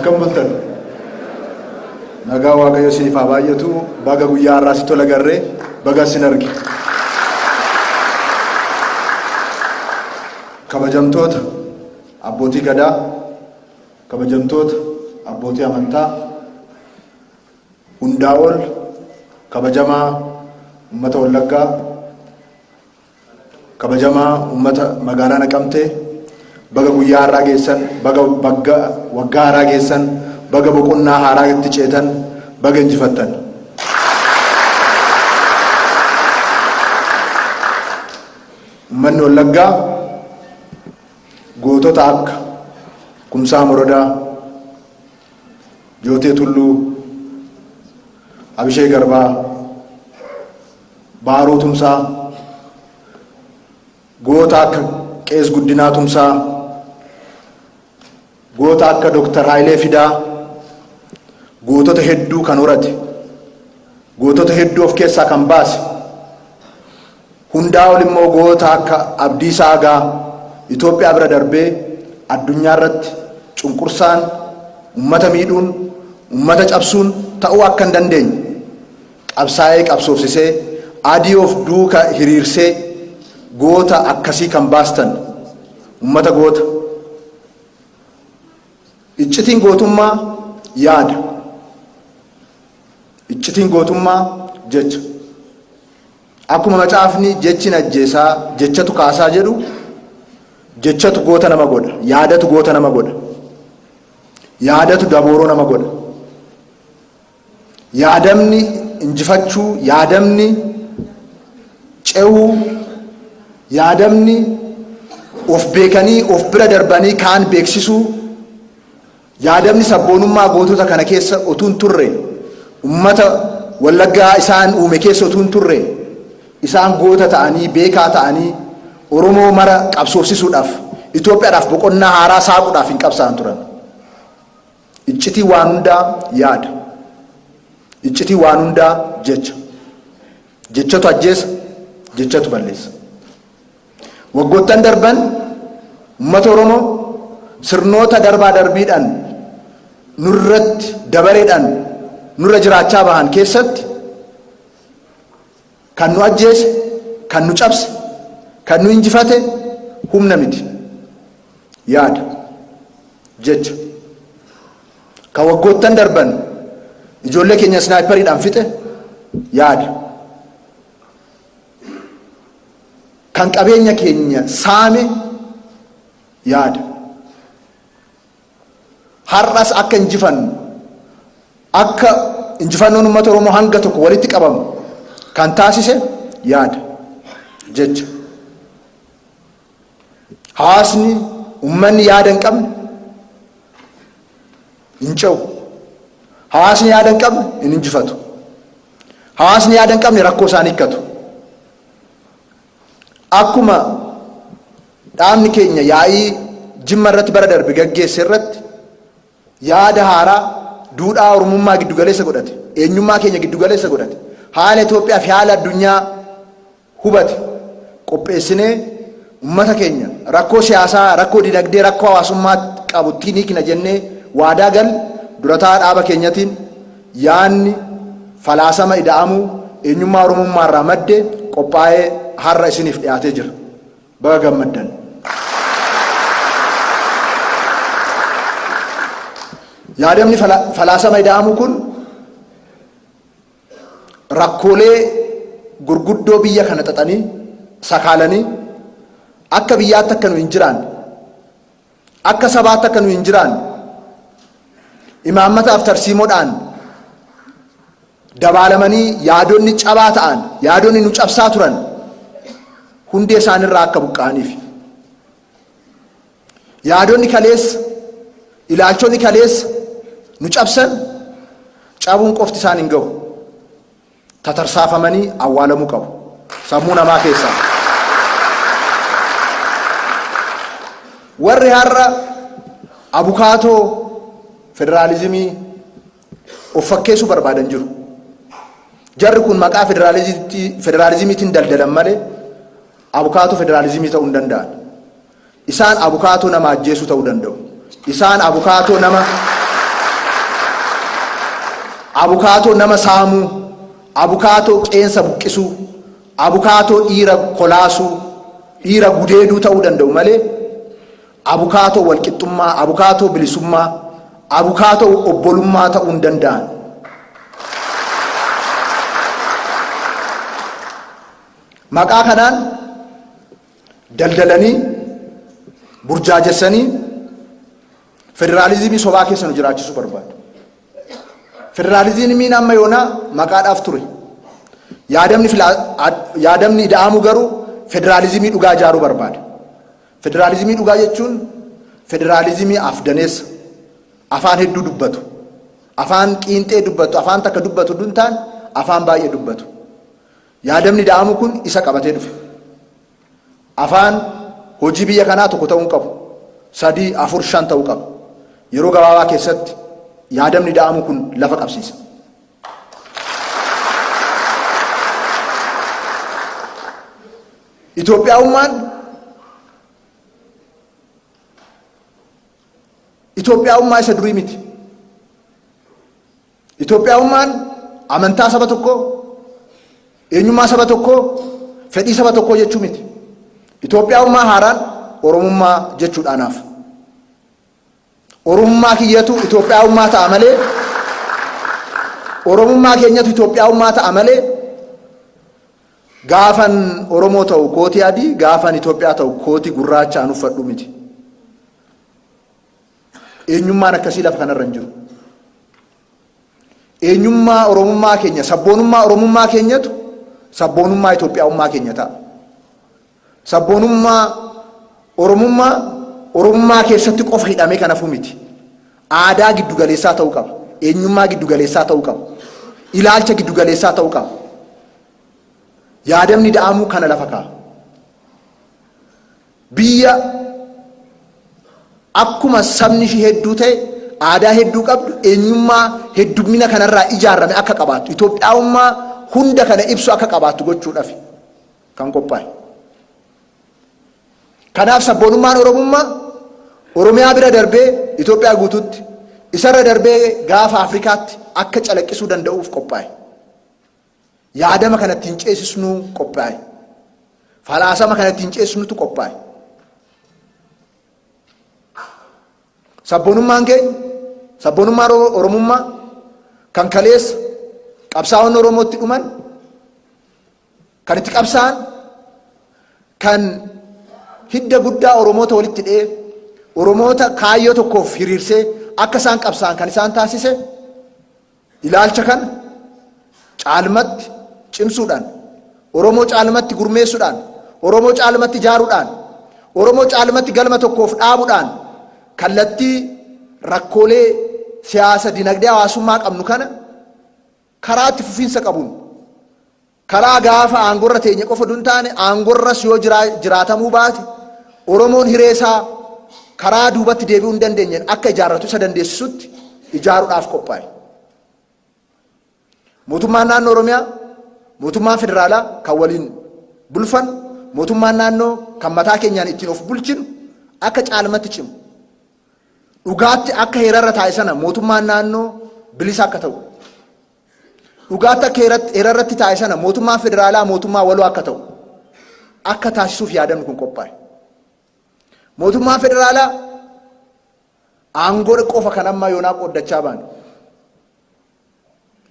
Akkam bultan? Nagaa Waaqayyo isiniif haa baay'atu. Baga guyyaa har'aa si tola garree, baga isin arge. Kabajamtoota abbootii gadaa, kabajamtoota abbootii amantaa, hundaa ol kabajamaa uummata Wallaggaa, Kabajamaa uummata magaalaa Naqamtee, baga guyyaa har'aa geessan, baga bagga waggaa haaraa geessan, baga boqonnaa haaraa itti ceetan, baga injifattan. Uummanni Wallaggaa gootota akka Kumsaa Morodaa, Jootee Tulluu, Abishee Garbaa, Baaroo Tumsaa, goota akka Qees Guddinaa Tumsaa, goota akka Dr. Hayilee Fidaa, gootota hedduu kan horate, gootota hedduu of keessaa kan baase, hundaa ol immoo goota akka Abdiisaa Agaa Itoophiyaa bira darbee addunyaa irratti cunqursaan, ummata miidhuun, ummata cabsuun ta'uu akka hin dandeenye qabsaa'ee qabsoofsisee adii of duuka hiriirsee goota akkasii kan baastan ummata goota. Iccitiin gootummaa yaada. Iccitiin gootummaa jecha. Akkuma macaafni jechi ajjeesaa jechatu kaasaa jedhu, jechatu goota nama godha. Yaadatu goota nama godha. Yaadatu dabooroo nama godha. Yaadamni injifachuu, yaadamni ce'uu, yaadamni of beekanii of bira darbanii kaan beeksisuu, yaadamni sabboonummaa gootota kana keessa utuu hin turre, ummata Wallaggaa isaan uume keessa utuu hin turre, isaan goota ta'anii, beekaa ta'anii Oromoo mara qabsoofsisuudhaaf, Itoophiyaadhaaf boqonnaa haaraa saaquudhaaf hin qabsaa'an turan. Iccitii waan hundaa yaada. Iccitii waan hundaa jecha. Jechatu ajjeesa, jechatu balleessa. Waggoottan darban uummata Oromoo sirnoota darbaa darbiidhaan nurratti dabareedhaan nurra jiraachaa bahan keessatti kan nu ajjeese, kan nu cabse, kan nu injifate humna miti. Yaada. Jecha. Kan waggoottan darban ijoollee keenya isnaayipariidhaan fixe yaada. Kan qabeenya keenya saame yaada. Har'as akka injifannu, akka injifannoon uummata Oromoo hanga tokko walitti qabamu kan taasise yaada, jecha. Hawaasni, uummanni yaada hin qabne hin ce'u. Hawaasni yaada hin qabne hin injifatu. Hawaasni yaada hin qabne rakkoo isaa hin hiikkatu. Akkuma dhaabni keenya yaa'ii Jimma irratti bara darbe gaggeesse irratti yaada haaraa duudhaa Oromummaa giddugaleessa godhate, eenyummaa keenya giddugaleessa godhate, haala Itoophiyaa fi haala addunyaa hubate qopheessinee ummata keenya rakkoo siyaasaa, rakkoo dinagdee, rakkoo hawaasummaa qabu ittiin hiikna jennee waadaa galle durataa dhaaba keenyatiin yaanni falaasama ida'amuu eenyummaa Oromummaa irraa madde qophaa'ee har'a isiniif dhiyaatee jira. Baga gammaddan. Yaadamni falaasama ida'amuu kun rakkoolee gurguddoo biyya kana xaxanii sakaalanii akka biyyaatti akka nu hin jiraanne, akka sabaatti akka nu hin jiraanne, imaammataaf tarsiimoodhaan dabaalamanii yaadonni cabaa ta'an, yaadonni nu cabsaa turan hundee isaanirraa akka buqqa'aniif. Yaadonni kaleessa, ilaalchonni kaleessa nu cabsan cabuun qofti isaan hin gahu. Tatarsaafamanii awwaalamuu qabu. Sammuu namaa keessaa. Warri har'a abukaatoo federaalizimii of fakkeessuu barbaadan jiru. Jarri kun maqaa federaalizimiitiin daldalan malee abukaatoo federaalizimii ta'uu hin danda'an. Isaan abukaatoo nama ajjeesuu ta'uu danda'u. Isaan abukaatoo nama Abukaatoo nama saamuu, abukaatoo qeensa buqqisuu, abukaatoo dhiira kolaasuu, dhiira gudeeduu ta'uu danda'u malee abukaatoo walqixxummaa, abukaatoo bilisummaa, abukaatoo obbolummaa ta'uu hin danda'an. Maqaa kanaan daldalanii, burjaajessanii federaalizimii sobaa keessa nu jiraachisuu barbaadu. Federaalizimiin amma yoonaa maqaadhaaf ture. Yaadamni ida'amu garuu federaalizimii dhugaa ijaaruu barbaada. Federaalizimii dhugaa jechuun federaalizimii afdaneessa, afaan hedduu dubbatu, afaan qiinxee dubbatu, afaan takka dubbatu hin taane, afaan baay'ee dubbatu. Yaadamni ida'amu kun isa qabatee dhufe. Afaan hojii biyya kanaa tokko ta'uu hin qabu. 3, 4, 5 ta'uu qaba. Yeroo gabaabaa keessatti yaadamni ida'amu kun lafa qabsiisa. Itoophiyaawummaan Itoophiyaawummaa isa durii miti. Itoophiyaawummaan amantaa saba tokkoo, eenyummaa saba tokkoo, fedhii saba tokkoo jechuu miti. Itoophiyaawummaa haaraan Oromummaa jechuudha anaaf. Oromummaa kiyyatu Itoophiyaawummaa ta'a malee, Oromummaa keenyatu Itoophiyaawummaa ta'a malee, gaafan Oromoo ta'u kootii adii, gaafan Itoophiyaa ta'u kootii gurraacha an uffadhu miti. Eenyummaan akkasii lafa kanarra hin jiru. Eenyummaa Oromummaa keenya, sabboonummaa Oromummaa keenyatu sabboonummaa Itoophiyaawummaa keenya ta'a. Sabboonummaa Oromummaa Oromummaa keessatti qofa hidhamee kan hafu miti. Aadaa giddugaleessaa ta'uu qaba. Eenyummaa giddugaleessaa ta'uu qaba. Ilaalcha giddugaleessaa ta'uu qaba. Yaadamni da'amuu kana lafa kaa'a. Biyya akkuma sabni ishii hedduu ta'e, aadaa hedduu qabdu, eenyummaa heddummina kanarraa ijaarame akka qabaattu, Itoophiyaawummaa hunda kana ibsu akka qabaattu gochuudhaaf kan qophaa'e. Kanaaf sabboonummaan Oromummaa Oromiyaa bira darbee Itoophiyaa guutuutti, isarra darbee gaafa Afrikaatti akka calaqqisuu danda'uuf qophaa'e. Yaadama kana ittiin ceesisnuu qophaa'e. Falaasama kana ittiin ceesisnutu qophaa'e. Sabboonummaan keenya, sabboonummaan Oromummaa kan kaleessa qabsaa'onni Oromootti dhuman, kan itti qabsaa'an, kan hidda guddaa Oromoota walitti hidhee, Oromoota kaayyoo tokkoof hiriirsee akka isaan qabsaa'an kan isaan taasise, Ilaalcha kana caalmatti cimsuudhaan, Oromoo caalmatti gurmeessuudhaan, Oromoo caalmatti ijaaruudhaan, Oromoo caalmatti galma tokkoof dhaabuudhaan kallattii rakkoolee siyaasa dinagdee hawaasummaa qabnu kana karaa itti fufiinsa qabuun, karaa gaafa aangorra teenye qofa utuu hin taane aangorras yoo jiraatamuu baate Oromoon hiree isaa karaa duubatti deebi'uu hin dandeenyeen akka ijaarratu isa dandeessisutti ijaaruudhaaf qophaa'e. Mootummaan naannoo Oromiyaa, mootummaan federaalaa kan waliin bulfan, mootummaan naannoo kan mataa keenyaan ittiin of bulchinu akka caalmatti cimu. Dhugaatti akka heerarra taa'e sana mootummaan naannoo bilisa akka ta'u. Dhugaatti akka heerarratti taa'e sana mootummaan federaalaa mootummaa waloo akka ta'u akka taasisuuf yaadamni kun qophaa'e. Mootummaan federaalaa aangoo qofa kan ammaa yoonaa qooddachaa baane.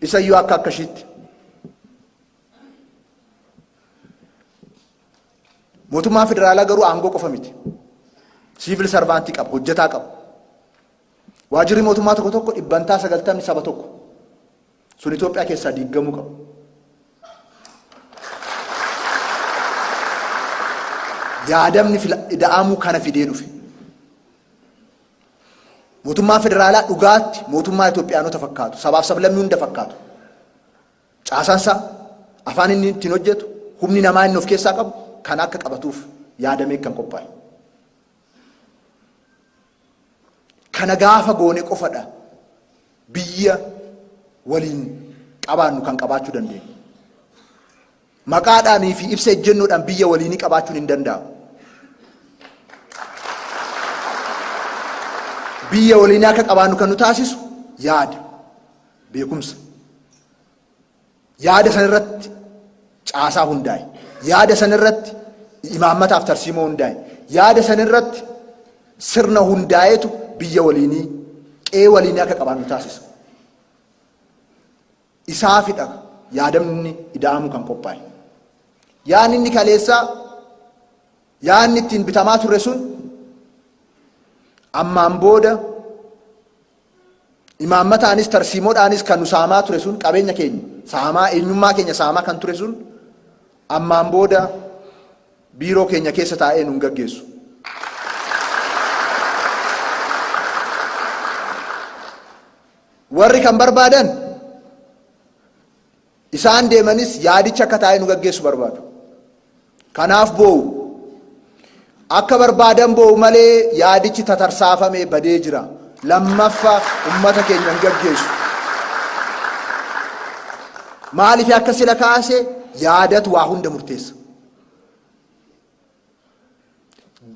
Isayyuu akka akkashiitti. Mootummaan federaalaa garuu aangoo qofa miti. Siivil sarvaantii qaba, hojjetaa qaba. Waajjirri mootummaa tokko tokko dhibbantaa 90 saba tokko. Sun Itoophiyaa keessaa diiggamuu qaba. Yaadamni ida'amuu kana fidee dhufe. Mootummaan federaalaa dhugaatti mootummaa Itoophiyaanota fakkaatu, sabaaf sablammii hunda fakkaatu. Caasaan isaa, afaan inni ittiin hojjetu, humni namaa inni of keessaa qabu kan akka qabatuuf yaadamee kan qophaa'e. Kana gaafa goone qofadha biyya waliin qabaannu kan qabaachuu dandeenyu. Maqaadhaanii fi ibsa ejjennoodhaan biyya waliinii qabaachuun hin danda'amu. Biyya waliinii akka qabaannu kan nu taasisu yaada, beekumsa. Yaada san irratti caasaa hundaa'e. Yaada san irratti imaammataaf tarsiimoo hundaa'e. Yaada san irratti sirna hundaa'etu biyya waliinii, qe'ee waliinii akka qabaannu taasisa. Isaafidha yaadamni ida'amuu kan qophaa'e. Yaadni inni kaleessaa, yaadni ittiin bitamaa turre sun ammaan booda imaammataanis tarsiimoodhaanis kan nu saamaa ture sun, qabeenya keenya saamaa, eenyummaa keenya saamaa kan ture sun ammaan booda biiroo keenya keessa taa'ee nuun gaggeessu. Warri kan barbaadan isaan deemanis yaadicha akka taa'ee nu gaggeessu barbaadu. Kanaaf boo'u. Akka barbaadan boo'u malee yaadichi tatarsaafamee badee jira. Lammaffa ummata keenya hin gaggeessu. Maaliif akka sila kaase, yaadatu waa hunda murteessa.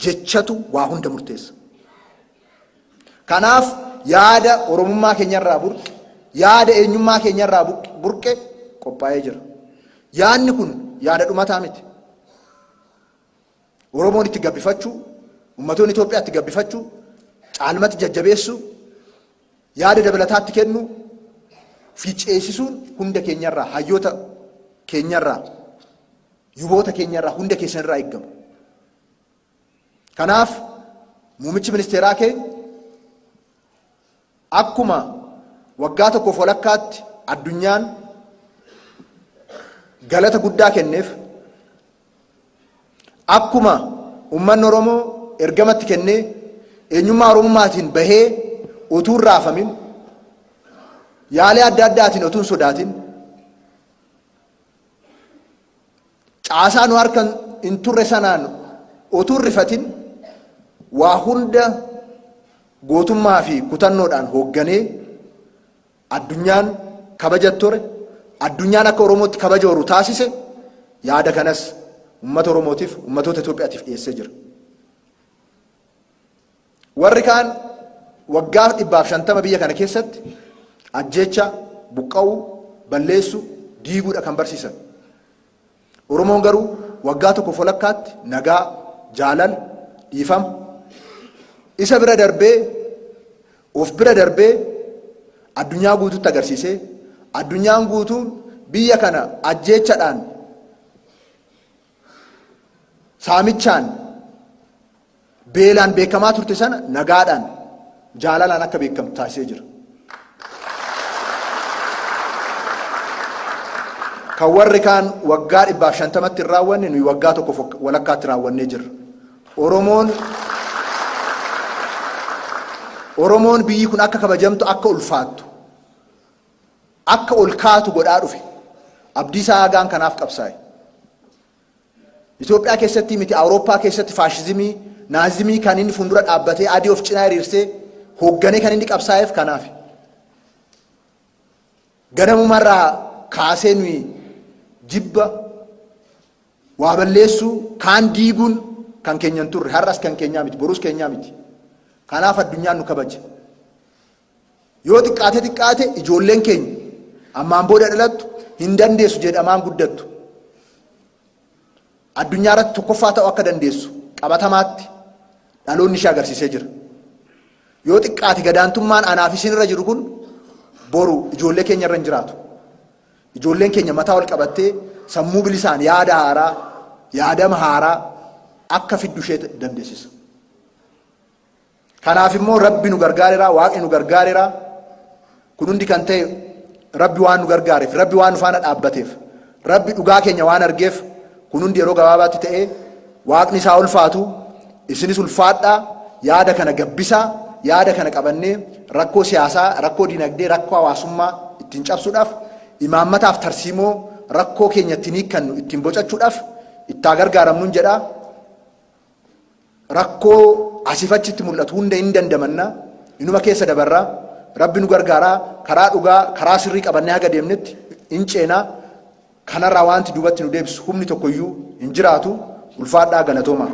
Jechatu waa hunda murteessa. Kanaaf yaada Oromummaa keenyarraa burqe, yaada eenyummaa keenyarraa burqe qophaa'ee jira. Yaadni kun yaada dhumataa miti. Oromoon itti gabbifachuu, ummatoonni Itoophiyaa itti gabbifachuu, caalmatti jajjabeessuu, yaada dabalataatti kennuu fi ceesisuun hunda keenyarraa, hayyoota keenyarraa, yuboota keenyarraa, hunda keessanirraa eeggama. Kanaaf muummichi ministeeraa keenya akkuma waggaa tokkoof walakkaatti addunyaan galata guddaa kenneef, akkuma uummanni Oromoo ergamatti kennee eenyummaa Oromummaatiin bahee utuu hin raafamin, yaalii adda addaatiin utuu hin sodaatin, caasaa nu harka hin turre sanaan utuu hin rifatin, waa hunda gootummaa fi kutannoodhaan hoogganee addunyaan kabaja ture, addunyaan akka Oromootti kabaja horu taasise, yaada kanas uummata Oromootiif, uummatoota Itoophiyaatiif dhiyeessee jira. Warri kaan waggaa 150 biyya kana keessatti ajjeecha, buqqa'uu, balleessuu, diiguudha kan barsiisan. Oromoon garuu waggaa tokko walakkaatti nagaa, jaalala, dhiifama isa bira darbee, of bira darbee addunyaa guutuutti agarsiisee, addunyaan guutuun biyya kana ajjeechadhaan, saamichaan, beelaan beekamaa turte sana nagaadhaan, jaalalaan akka beekamtu taasisee jira. Kan warri kaan waggaa 150tti hin raawwanne nuyi waggaa tokko walakkaatti raawwannee jirra. Oromoon biyyi kun akka kabajamtu, akka ulfaattu, akka ol kaatu godhaa dhufe. Abdiisaa Aagaan kanaaf qabsaa'e. Itoophiyaa keessatti miti, Awurooppaa keessatti faashizimii, naazimii kan inni fuuldura dhaabbatee adii of cinaa hiriirsee hoogganee kan inni qabsaa'eef kanaaf. Ganamumarraa kaasee nuyi jibba, waa balleessuu, kaan diiguun kan keenya hin turre, har'as kan keenyaa miti, borus keenyaa miti. Kanaaf addunyaan nu kabaje. Yoo xiqqaate xiqqaate ijoolleen keenya ammaan booda dhalattu hin dandeessu jedhamaan guddattu. Addunyaa irratti tokkoffaa ta'uu akka dandeessu qabatamaatti dhaloonni ishee agarsiisee jira. Yoo xiqqaate gadaantummaan anaaf isin irra jiru kun boru ijoollee keenya irra hin jiraatu. Ijoolleen keenya mataa ol qabattee sammuu bilisaan yaada haaraa, yaadama haaraa akka fiddu ishee dandeessisa. Kanaaf immoo Rabbi nu gargaareera, Waaqni nu gargaareera. Kun hundi kan ta'e Rabbi waan nu gargaareef, Rabbi waan nu faana dhaabbateef, Rabbi dhugaa keenya waan argeef kun hundi yeroo gabaabaatti ta'ee. Waaqni isaa ulfaatu, isinis ulfaadhaa, yaada kana gabbisaa, yaada kana qabannee rakkoo siyaasaa, rakkoo dinagdee, rakkoo hawaasummaa ittiin cabsuudhaaf, imaammataaf tarsiimoo rakkoo keenya ittiin hiikkannu ittiin bocachuudhaaf ittaa gargaaramnuun jedhaa. Rakkoo asiif achitti mul'atu hunda hin dandamanna, inuma keessa dabarraa, Rabbi nu gargaaraa, karaa dhugaa, karaa sirrii qabannee haga deemnetti hin ceenaa. Kanarraa wanti duubatti nu deebisu humni tokkoyyuu hin jiraatu. Ulfaadhaa, galatooma.